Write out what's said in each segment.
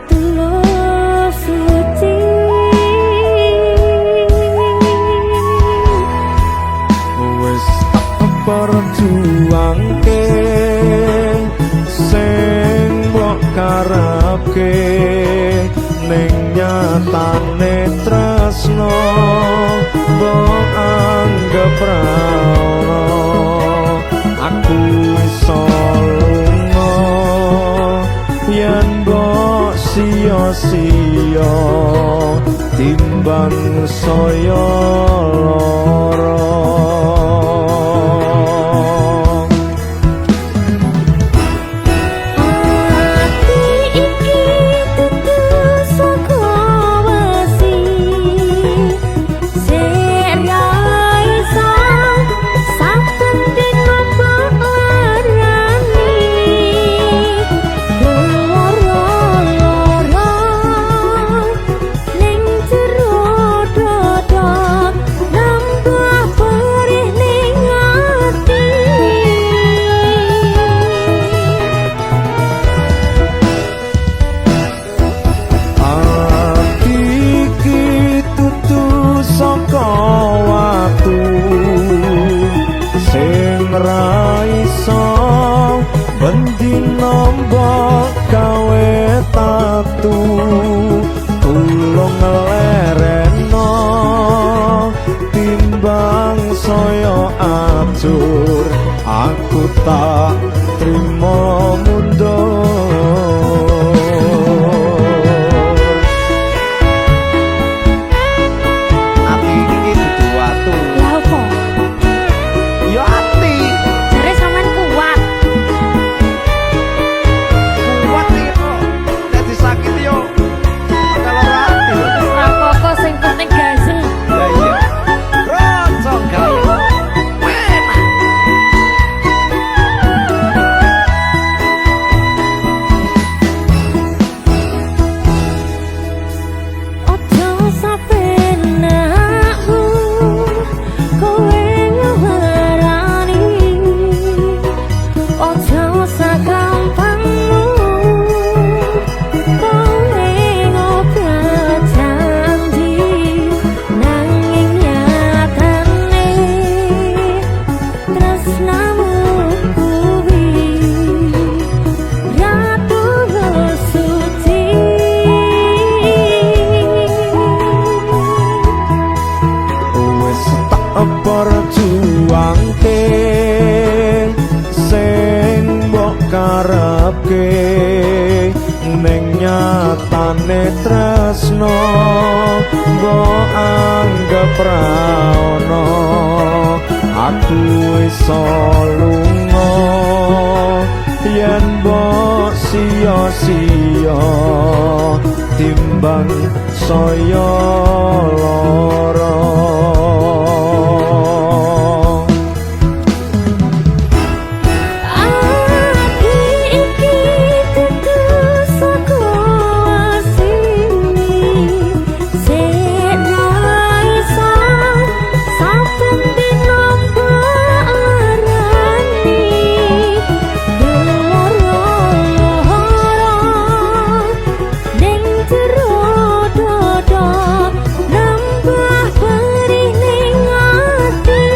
Tulus suci. Wis tak perjuangke sing mbok karepke, ning nyatane tresno mbok anggep ra ono. Aku iso lunga yen mbok sia-sia, timbang saya lara. Ati iki dudu saka wesi, sing ra iso saben dina mbok larani. Lara-lara ning jero dada, nambah perih ning ati. Ati iki dudu saka watu, sing ra iso bendina mbok gawe tatu. Tulung lereno timbang saya ajur, aku tak trimo mundur. Ati iki dudu watu. Lah opo? Ya ati. Jare sampean kuat. Kuat iki kok. Nek disakiti yo bakal lara ati lho. Ora apa-apa, sing penting gazel. Ya iya. Rocok gawe. Enak. Ojo sapenakmu kowe ngelarani, ojo sagampangmu kowe ngobah janji, nanging nyatane tresnamu kuwi ra tulus suci. Wis tak perjuangke sing mbok karepke, ning nyatane tresno mbok anggep ra ono. Aku iso lunga yen mbok sia-sia, timbang saya lara. Ati iki dudu saka wesi, sing ra iso saben dina mbok larani. Lara-lara ning jero dada, nambah perih ning ati.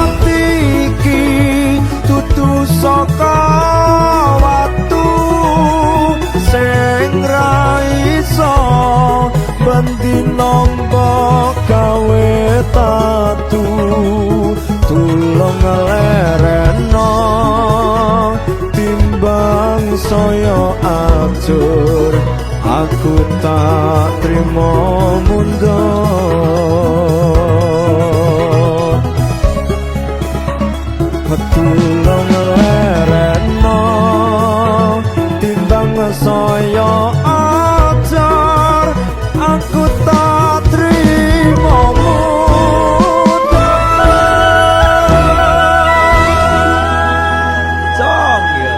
Ati iki dudu saka watu, sing ra iso bendina mbok gawe tatu. Tulung lereno timbang saya ajur, aku tak trimo mundur. Tulung lereno timbang saya ajur, aku tak trimo mundur. Cong ya.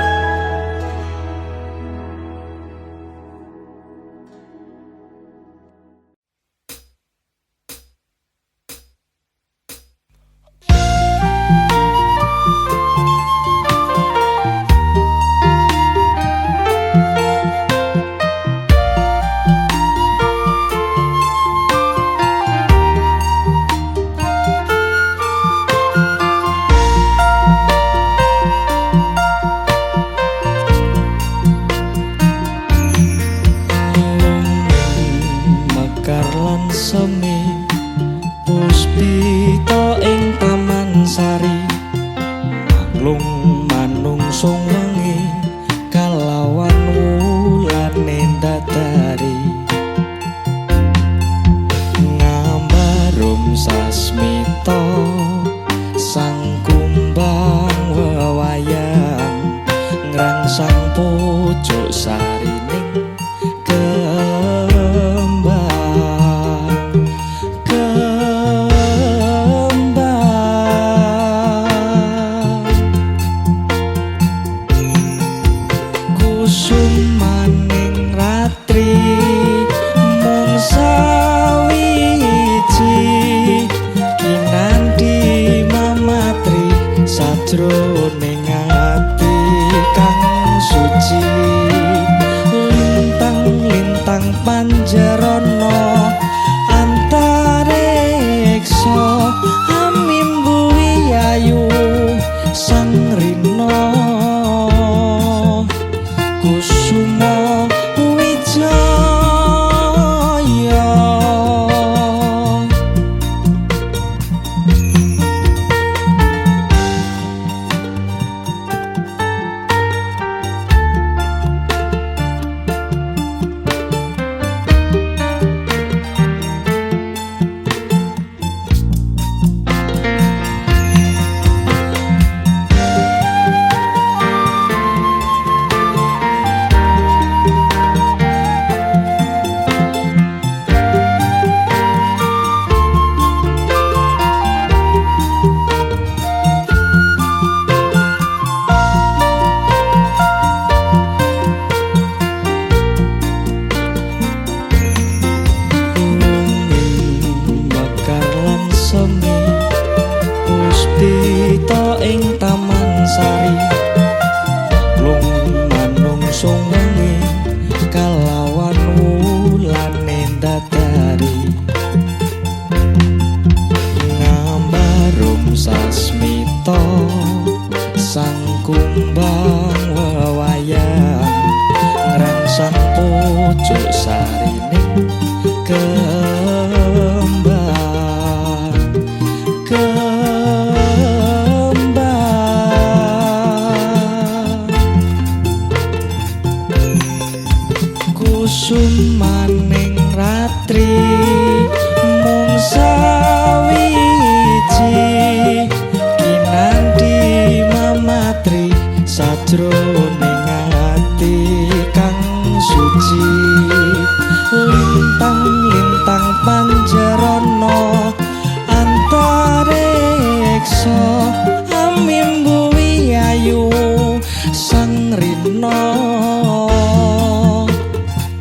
Thank Lung manungsung wengi kalawan wulane dadari ngambarum sasmita sang kumbang wewayang ngrangsang pojok sarining kembang kembang. Kusumaning ratri mung sawiji kinanthi mamatri sajroning ati kang suci. Lintang-lintang panjerana antariksa amimbuwi ayu sang rina Kusuma Wijaya. Mekar lan semi puspita ing taman sari lung manungsung wengi kalawan wulane dadari ngambarum sasmita sang kumbang wewayang ngrangsang pojok sarining kembang kembang. Kusumaning ratri mung sawiji kinanthi mamatri sajroning ati kang suci. Lintang-lintang panjerana antariksa amimbuwi ayu sang rina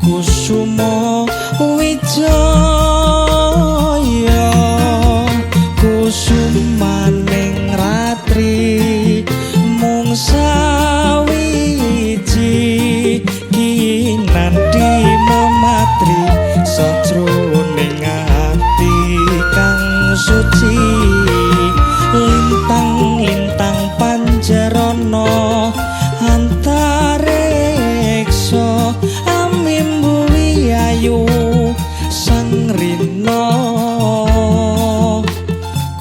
Kusuma Wijaya. Kusumaning ratri mung sawiji kinanthi mamatri sajroning ati kang suci. Lintang-lintang panjerana antariksa amimbuwi ayu sang rina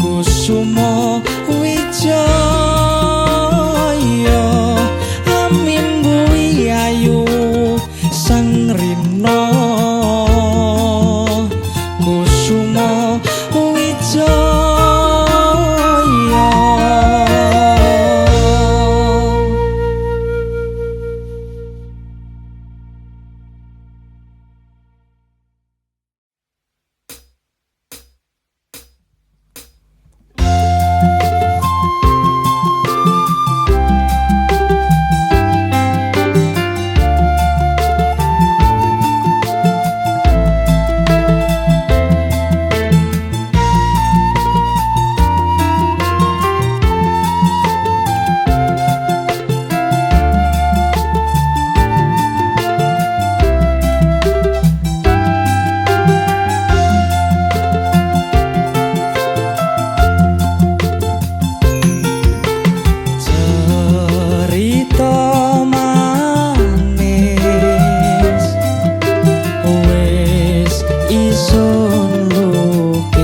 Kusuma Wijaya amimbuwi ayu sang rina Kusuma Wijaya. Cerita manis wis isun lukis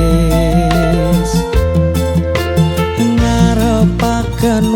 ngarepaken.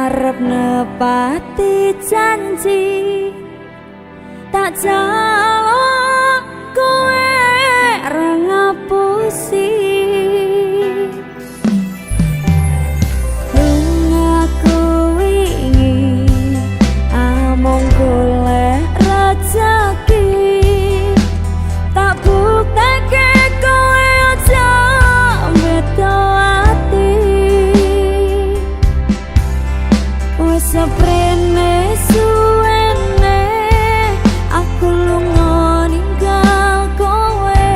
Arep nepati janji, tak jaluk kowe ra ngapusi. Lungaku wingi amung golek rejeki, tak bukteke kowe aja beda ati. Wis seprene suwene aku lunga ninggal kowe,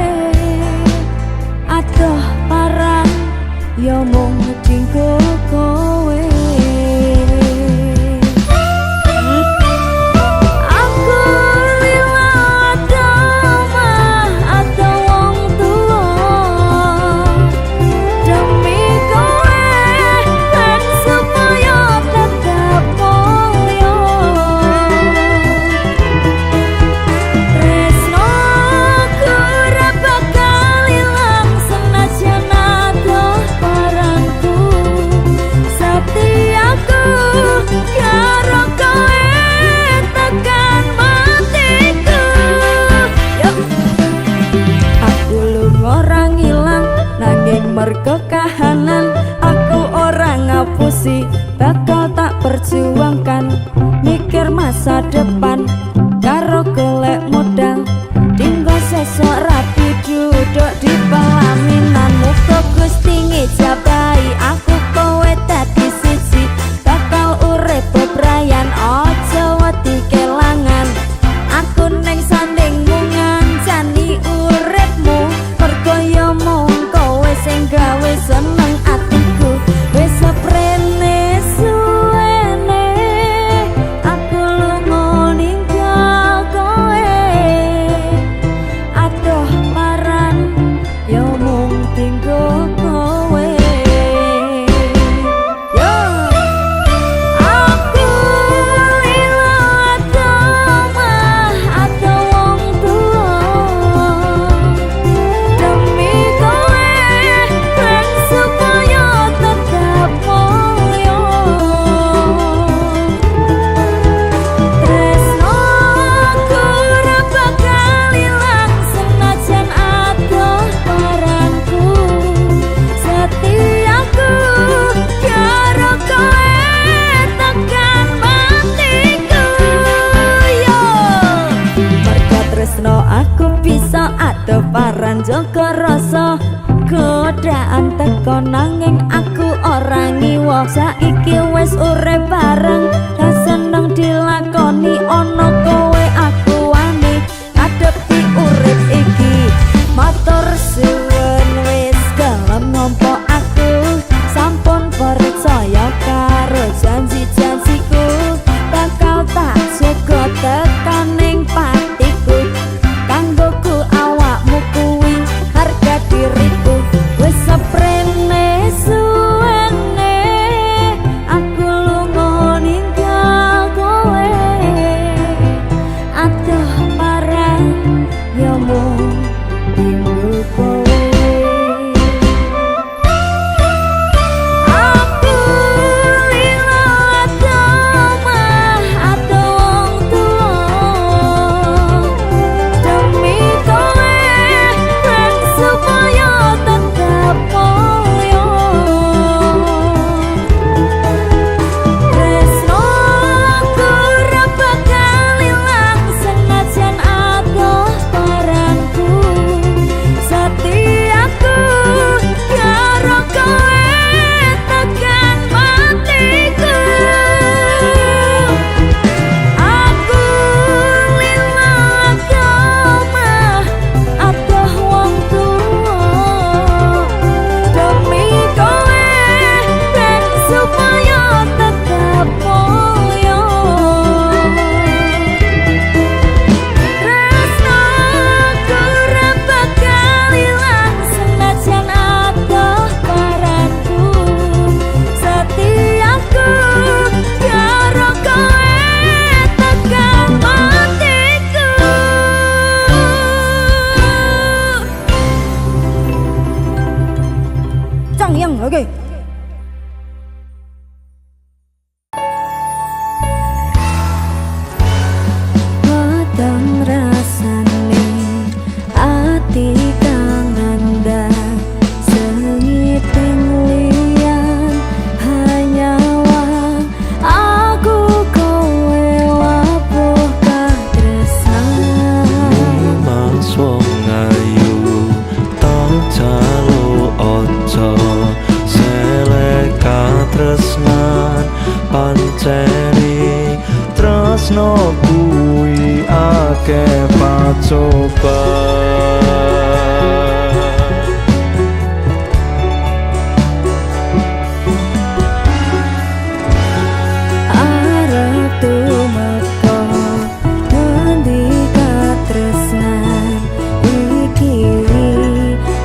adoh parang ya mung dinggo kowe. Aku lila omah atau wong tuwa demi kowe ben supaya tetep mulya. Tresnoku ora bakal ilang senajan adoh parangku. Setiaku karo kowe tekan matiku. Yo. Aku lunga ora ngilang nanging mergo kahanan aku ora ngapusi, bakal tak perjuangkan mikir masa depan karo golek modal dinggo sesuk rapi duduk di pelaminan. Muga Gusti ngijabahi aku kowe dadi siji, bakal urip bebrayan aja wedi kelangan. Aku ning sandingmu ngancani uripmu, mergo ya mung kowe sing gawe seneng atiku. Wis seprene suwene aku lunga ninggal kowe, adoh paran ya mung dinggo kowe. Yo. Aku lila omah atau wong tuwa demi kowe ben supaya tetep mulya. Tresnoku ora bakal ilang senajan adoh parangku. Setiaku karo kowe tekan matiku. Yo. Mergo tresno aku bisa adoh paran jaga rasa, godaan teko nanging aku ora ngiwa. Saiki wis urip bareng tak seneng dilakoni, ana kowe aku wani ngadepi urip iki. Matur suwun wis gelem nampa aku, sampun percaya karo janji-janjiku, bakal tak jaga tekaning patiku. Kanggoku awakmu kuwi harga diriku. Wis seprene suwene aku lunga ninggal Akeh pacoban. Arep tumeka ngendi katresnan iki,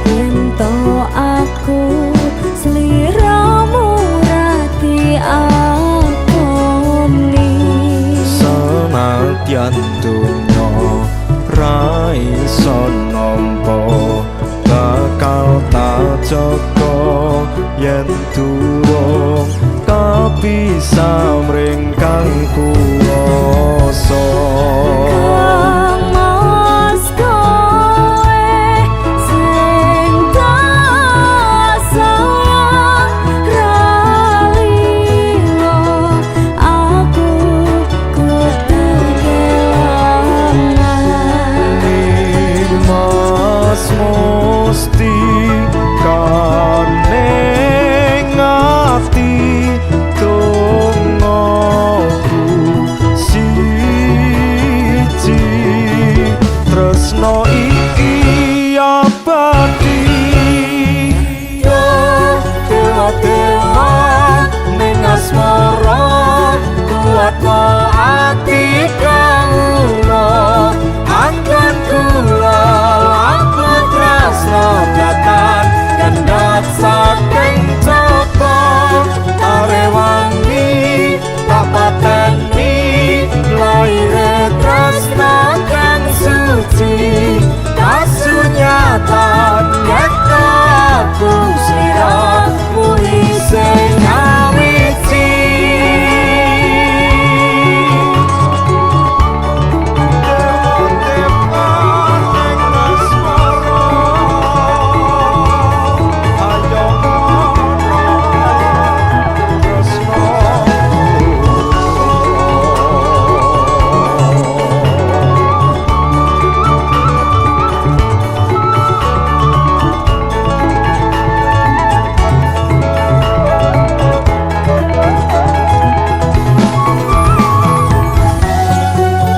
yen to aku sliramu ra diakoni. Senadyan donya ra iso nampa, bakal tak jaga yen durung kapisah mring kang kuwasa. Kang Mas kowe sing tak sayang ra lilo, aku kudu kelangan. Mas musti kaning ati dongaku siji, tresno iki abadi. Dewa dewa ning asmara kuatno ati kawula, anggon kula lampun tresno datan kendhat saking coba tarewangi tak pateni laire tresno kang suci kasunyatan yen aku sliramu isih nyawiji.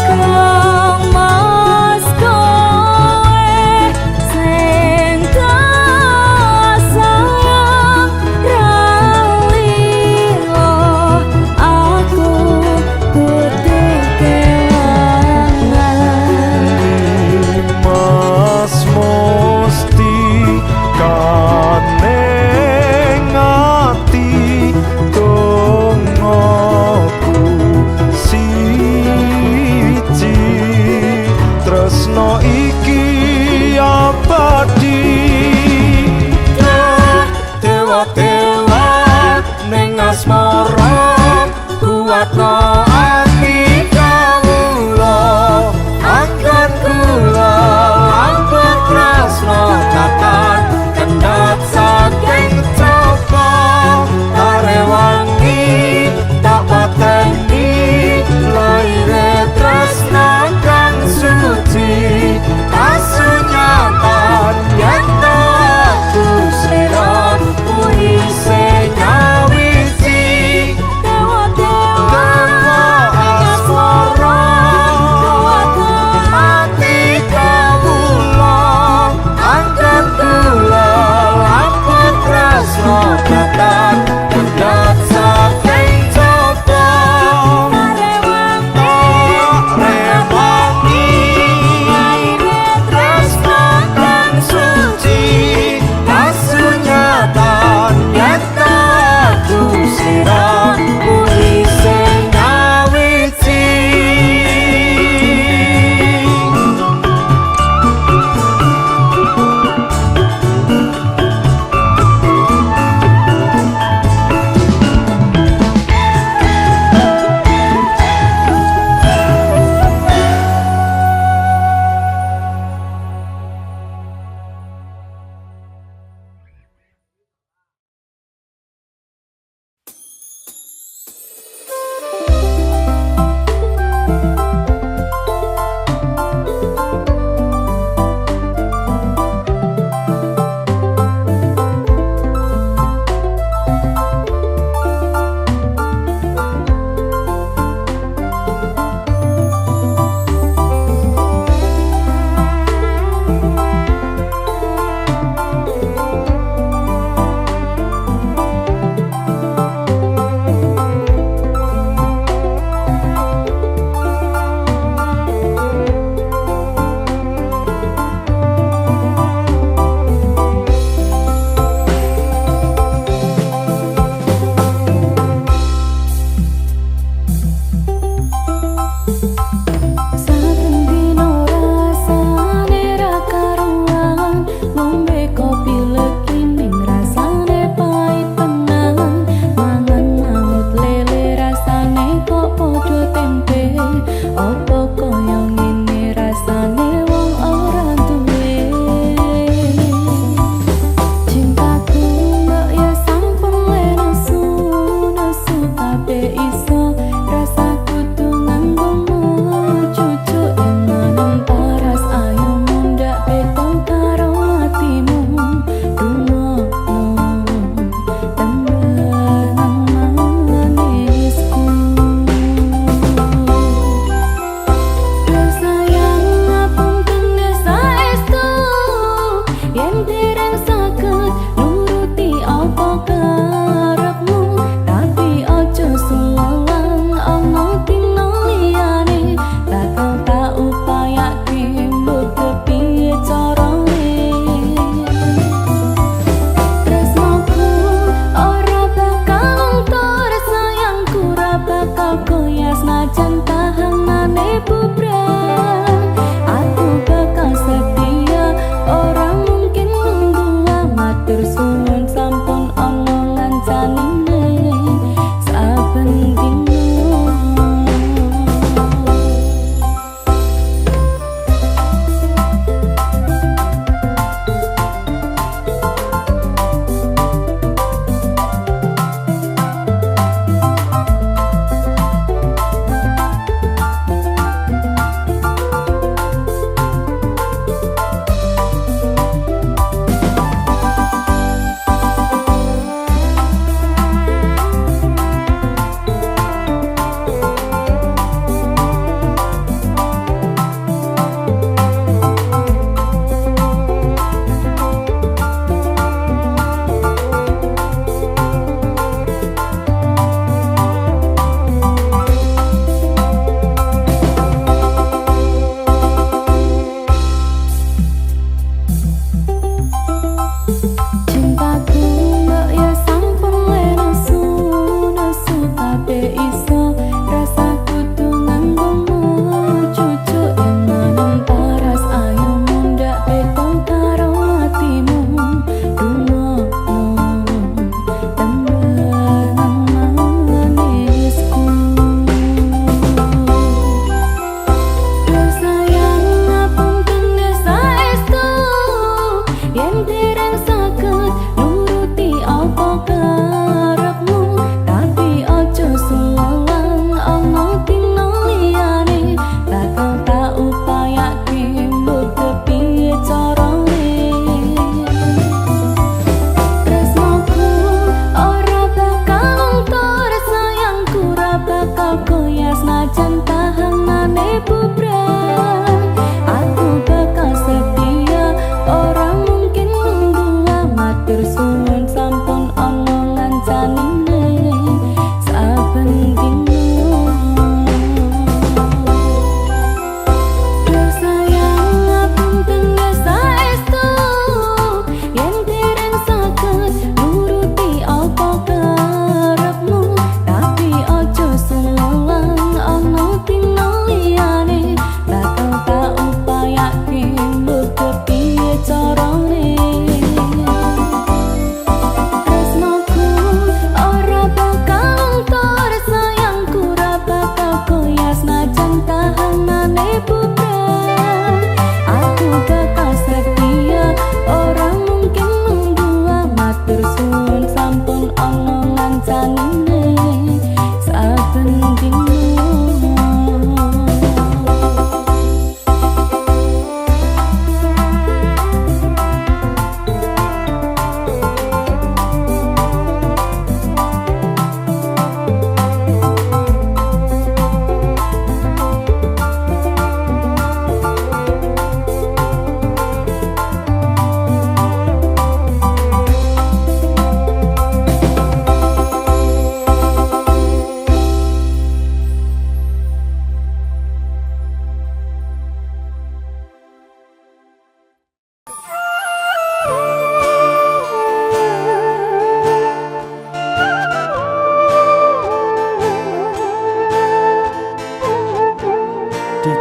Kang Mas kowe sing tak sayang ra lilo, aku kudu kelangan. Mas musti kaning ati dongaku siji, tresno iki abadi. Dewa dewa ning asmara kuatno ati kawula, anggon kula lampun tresno datan kendhat saking coba tarewangi tak pateni laire tresno kang suci kasunyatan yen aku sliramu isih nyawiji. Dewa dewa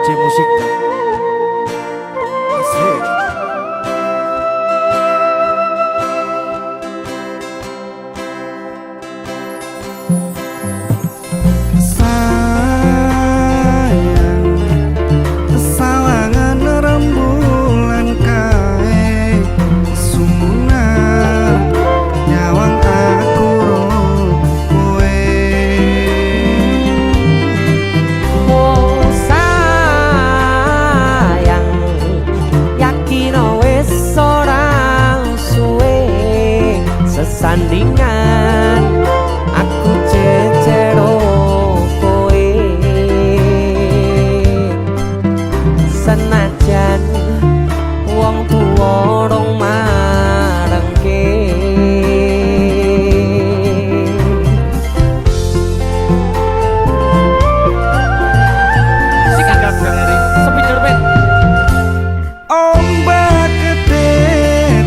DJ Musik. Asik. Sayang, sawangan rembulan kae sumunar nyawang aku ro kowe. Oh sayang, yakin wis ora suwe sesandingan aku cecero kowe. Senajan wong tuwa rong marengke. Sikat Kang Eri. Spiderman. Ombak gede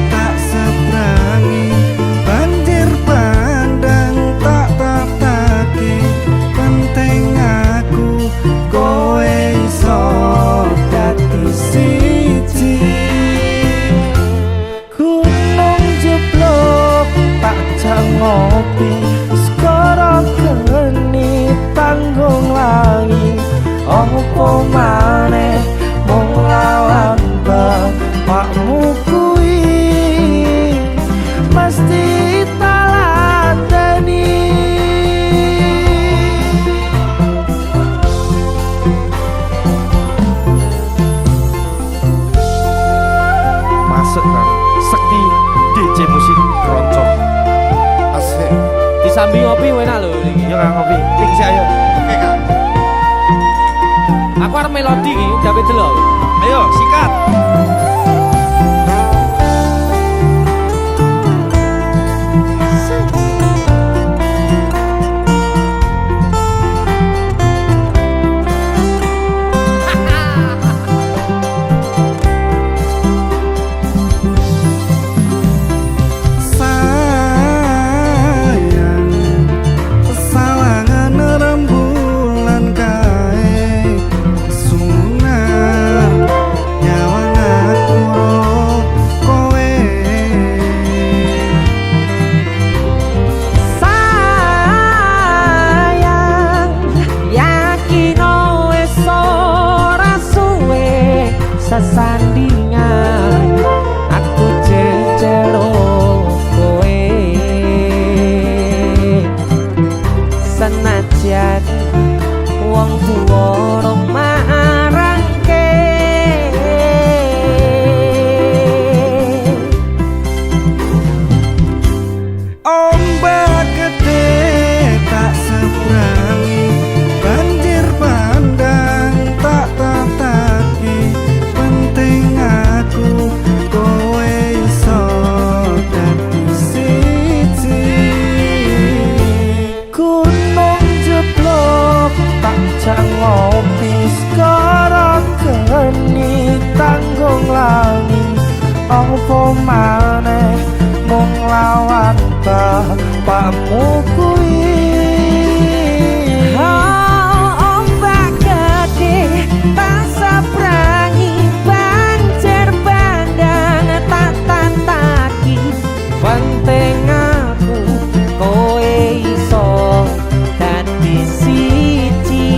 tak seberangi, banjir bandang tak tataki, penting aku kowe iso dadi siji. Gunung jeblok tak jak ngopi, skoro geni tanggung langi. Opo maneh mung lawan bapakmu kuwi mesti talateni. Masuk Kang Sekti DJ Musik Keroncong. Asik. Disambi ngopi enak lho iki. Yo Kang ngopi. Iki sik ayo. Oke Kang. Aku arep melodi iki, dape delok. Ayo sikat. Sayang, sawangan rembulan kae sumunar nyawang aku ro kowe. Sayang, yakin wis ora suwe sesandingan aku cecero kowe. Senajan wong tuwa rong marangke. Ombak gede tak seberangi, banjir bandang tak tataki, penting aku kowe iso dadi siji. Gunung jeblok tak jak ngopi, skoro geni tanggung langi. Opo maneh mung lawan bapakmu kuwi. Oh, ombak gede tak seberangi, banjir bandang tak tataki, penting aku kowe iso dadi siji.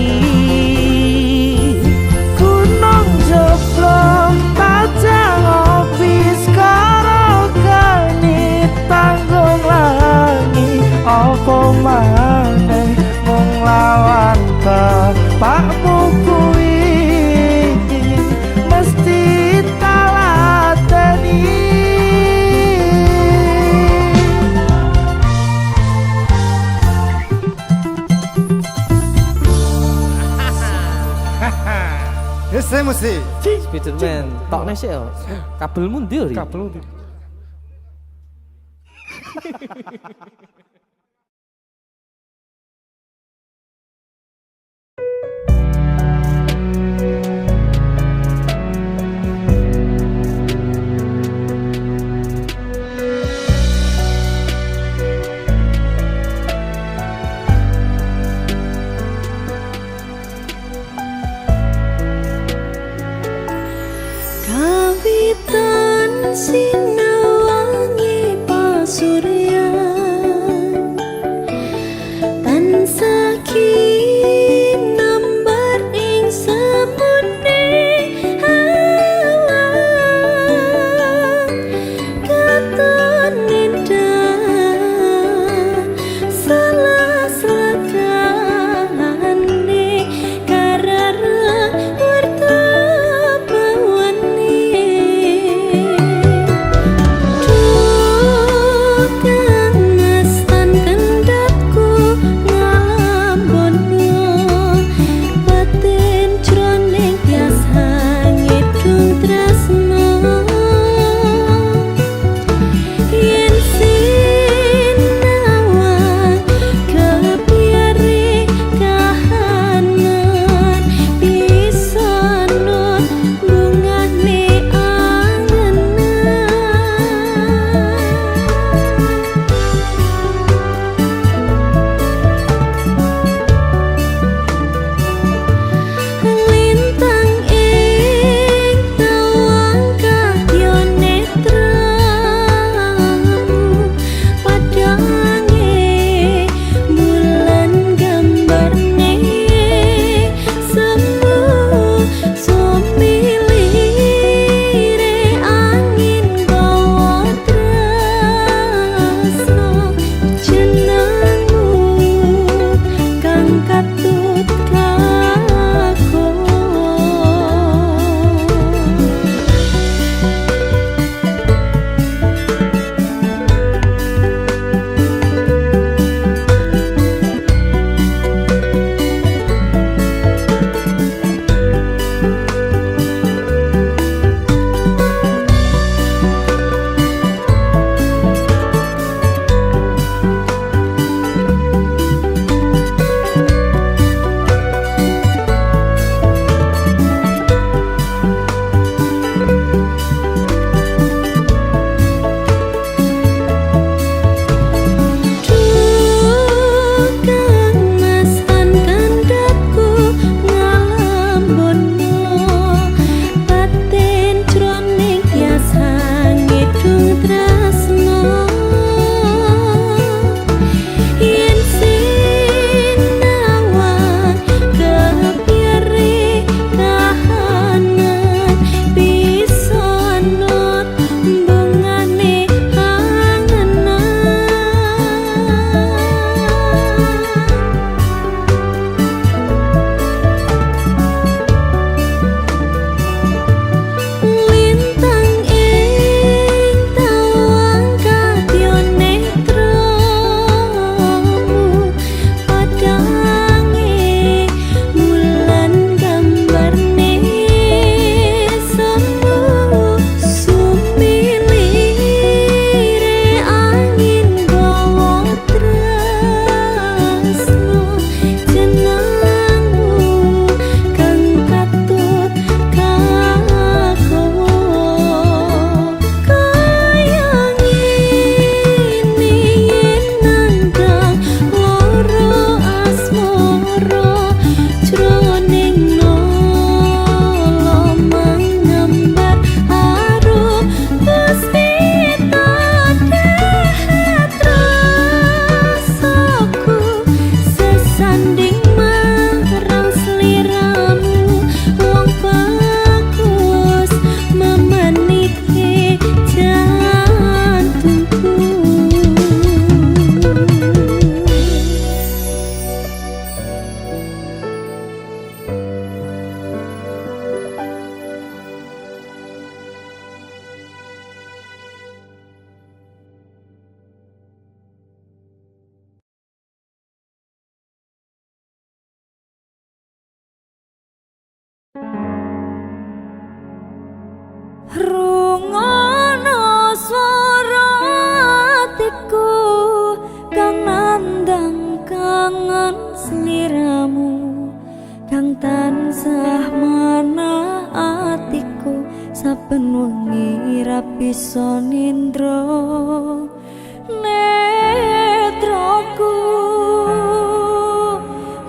Gunung jeblok tak jak ngopi, skoro geni tanggung langi. Opo maneh mung lawan bapakmu kuwi mesti talateni. DJ Musik. Spiderman. Tokne sik yo. Kabelmu ndi yo, Ri? Kabel ndi? Sinawangi pasuryan tansah kinambar ing semune awan katon endah salah selakane karara warta bawane. Duh kang Mas tan kendhatku ngalambono batin jroning tias hangidung tresno. Yen sinawang kepiare kahanan bisa nut bungane angenan. Lintang ing tawang kadya netramu padhange bulan gambarne semu sumilire angin gawa tresno jenengmu kang katut kakung. Duh kang Mas tan kandhatku ngalambono batin jroning tias hangidung tresno. Yen sinawang kepiare kahanan bisa nut bungane angenan. Lintang ing tawang kadya netramu padhange bulan gambarne semu sumilire angin gawa tresno jenengmu kang katut kakung. Kaya ngene yen nandhang lara asmara jroning nala manggambar arum puspita rasaku sesanding marang sliramu wong bagus memenike jantungku. Rungono swara atiku kang nandang kangen sliramu kang tansah manah atiku saben wengi ra bisa nindra netraku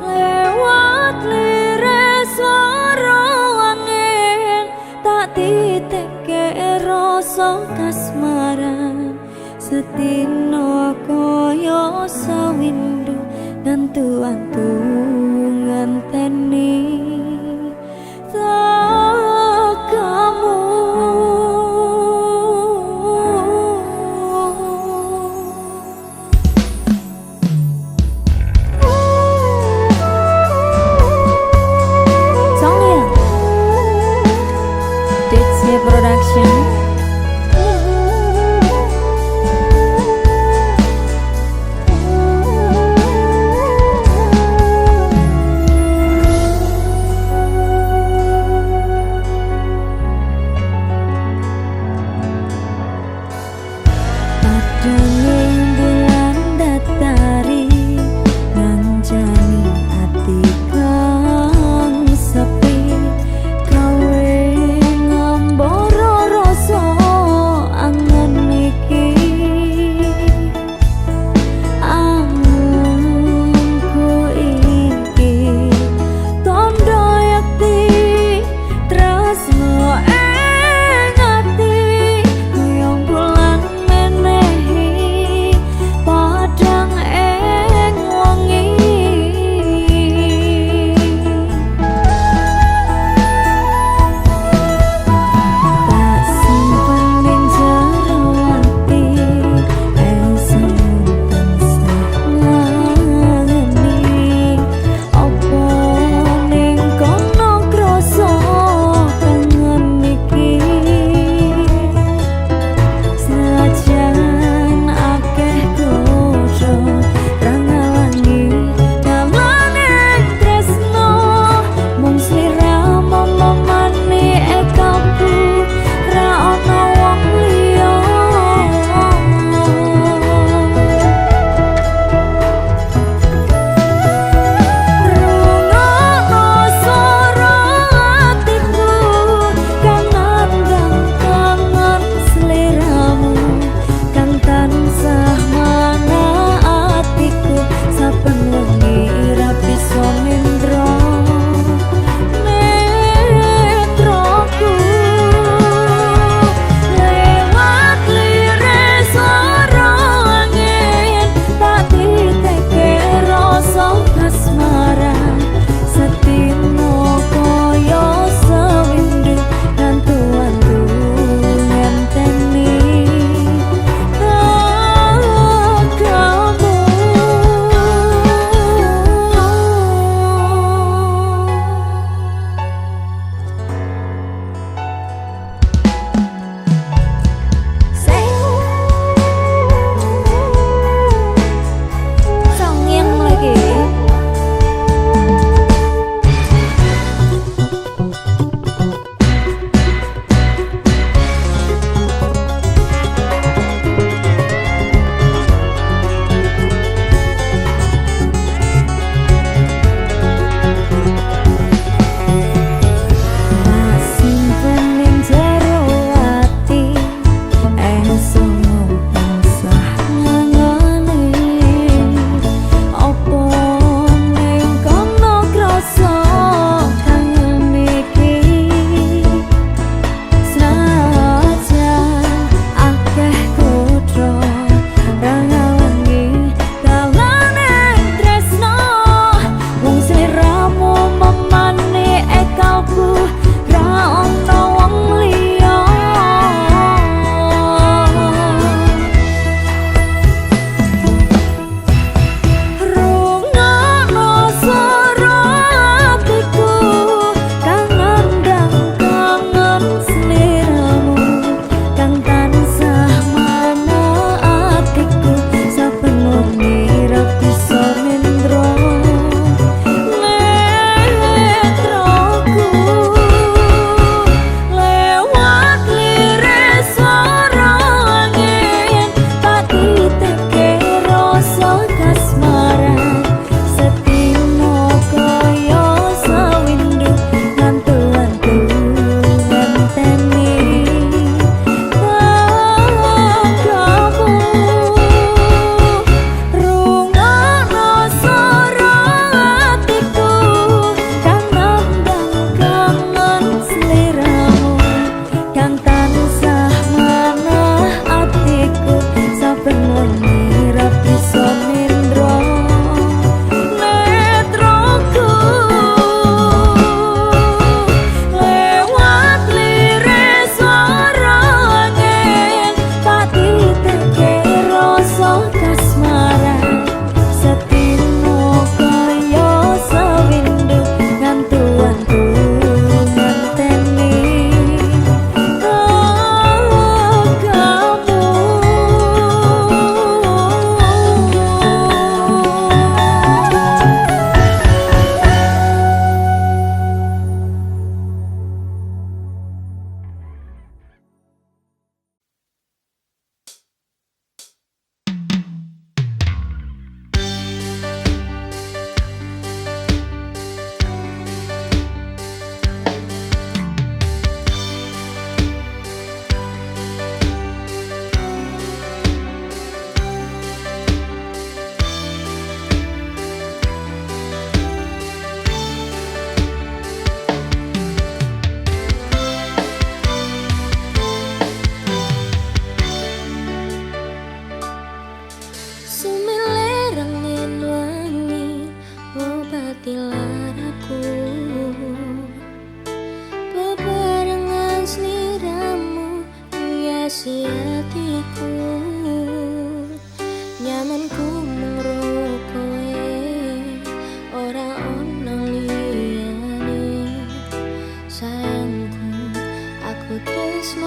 lewat lire swara angin tak titipke rasa. rasa kasmaran setino kaya sawindu ngantu-antu ngenteni tekamu. Songyang DC Production.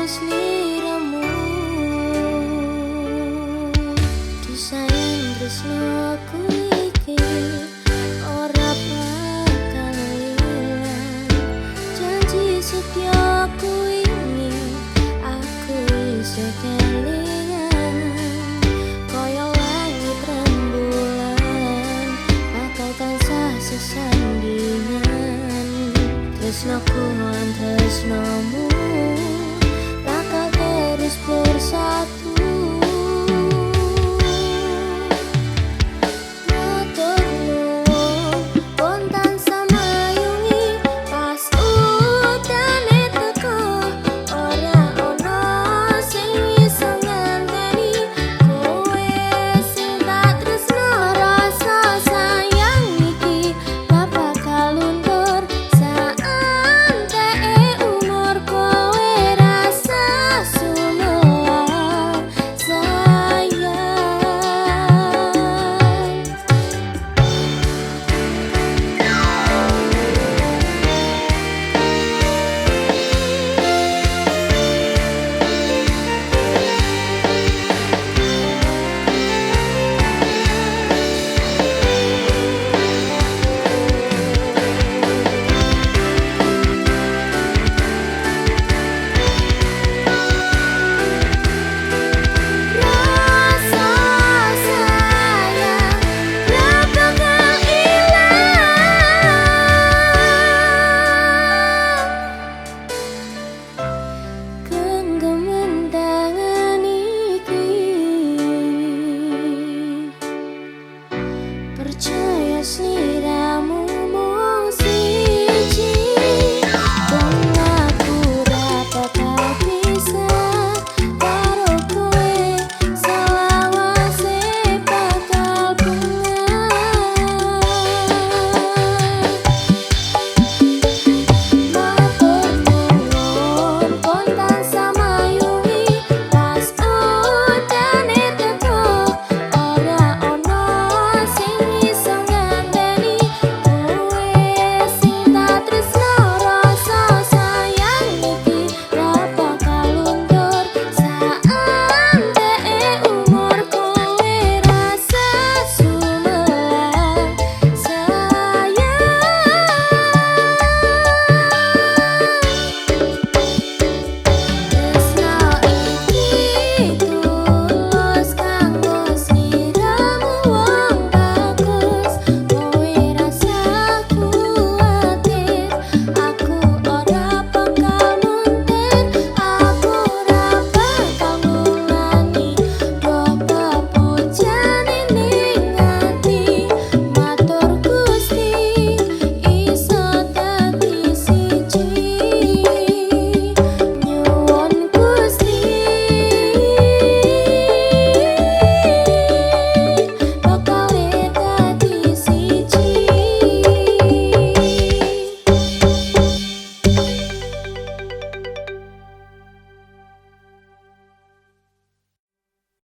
sliramu. Disayang tresnoku iki ora bakal ilang. Janji setiaku ini aku isih kelingan. Kaya langit rembulan bakal tansah sesandingan. Tresnoku lan tresnomu bakal terus bersatu.